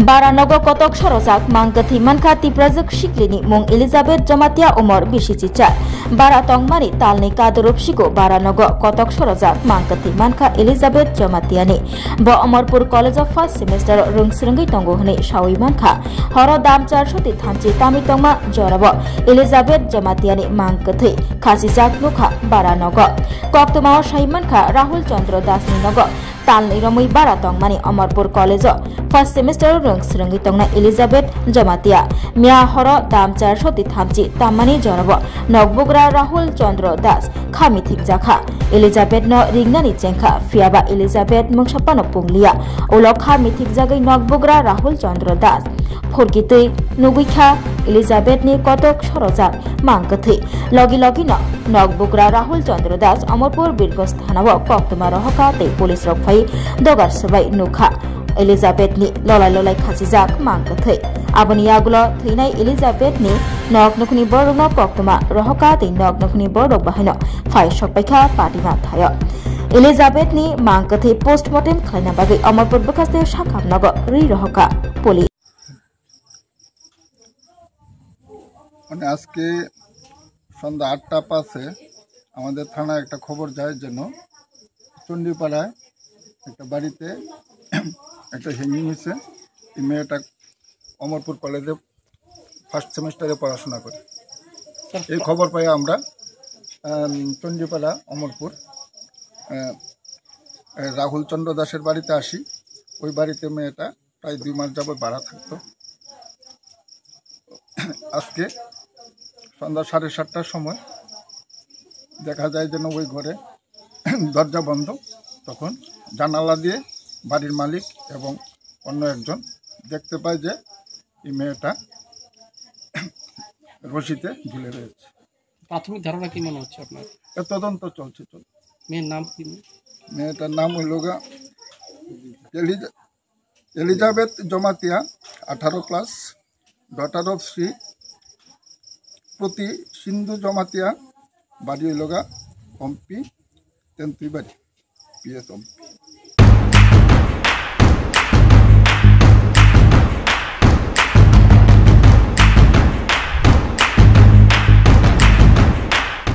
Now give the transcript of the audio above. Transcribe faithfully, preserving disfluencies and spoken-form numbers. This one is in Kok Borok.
Baranogo kotok sorojak mangkwthwi mankha Tiprajwk siklini mung Elizabeth Jamatia, umor bisi chichar. Bara tongmani talni kadorop sigo Baranogo kotok sorojak mangkwthwi mankha Elizabeth Jamatiani. Bo Amarpur College of First Semester o rwng swrwngwi tongo hwnwi sawi mankha. Horo dam char soti thamchi tamwi tongma jorabo Elizabeth Jamatiani mangkwthwi khasijak nukha Baranogo. Koktwmao sai mankha Rahul Chandra Dasni nogo talni romwi bara tongmani Amarpur College o first semester o rwng swrwngwi tongnai Elizabeth Jamatia. Miya horo dam char soti thamchi tammani jorabo nokbugra Rahul Chandra Das kha mithikjakha. Elizabeth no ringnani chengkha, phiyaba Elizabeth mungsa phano pungliya. Ulo kha mithikjagwi nokbugra Rahul Chandra Das phurkitwi nugwi kha Elizabeth ni kotok sorojak mangkwthwi. Logi logi no nokbugra Rahul Chandra Das Amarpur Birgos thana o koktwma rohorkha tei police rok phai dogar swbai nukha Elizabeth ni lolai lolai khasijak mangkwthwi. Aboni yagulo thwinai Elizabeth ni nok nukhni borok no koktwma rohorkha tei nok nukhni borok bahai no phai sokpaikha patima thaio. Elizabeth ni mangkwthwi postmortem khlaina bagwi Amarpur bwkhaste sakham nogo rwi rohorkha police. মানে আজকে সন্ধ্যা আটটা পাঁচে আমাদের থানায় একটা খবর যায় যেন চণ্ডীপাড়ায় একটা বাড়িতে একটা হ্যাঙ্গিং হয়েছে। এই মেয়েটা অমরপুর কলেজে ফার্স্ট সেমিস্টারে পড়াশোনা করে। এই খবর পাই আমরা, আম, চণ্ডীপাড়া অমরপুর, আহ, আহ, রাহুল চন্দ্র দাসের বাড়িতে আসি। ওই বাড়িতে মেয়েটা প্রায় দুই মাস যাবত ভাড়া থাকতো। আজকে সন্ধ্যা সাড়ে সাতটার সময় দেখা যায় যেন ওই ঘরে দরজা বন্ধ। তখন জানালা দিয়ে বাড়ির মালিক এবং অন্য একজন দেখতে পায় যে এই মেয়েটা রশিতে ঝুলে রয়েছে। প্রাথমিক ধারণা কি মনে হচ্ছে আপনার? এর তদন্ত চলছে, চলছে। মেয়ের নাম কি? মেয়েটার নাম হইল গা এলিজা-, এলিজাবেথ জমাতিয়া, আঠারো প্লাস, ডটার অফ শ্রী প্রতি সিন্ধু জমাতিয়া, বাড়ি হইল গা অম্পি, তেন্তুইবাড়ি, পিএস অম্পি।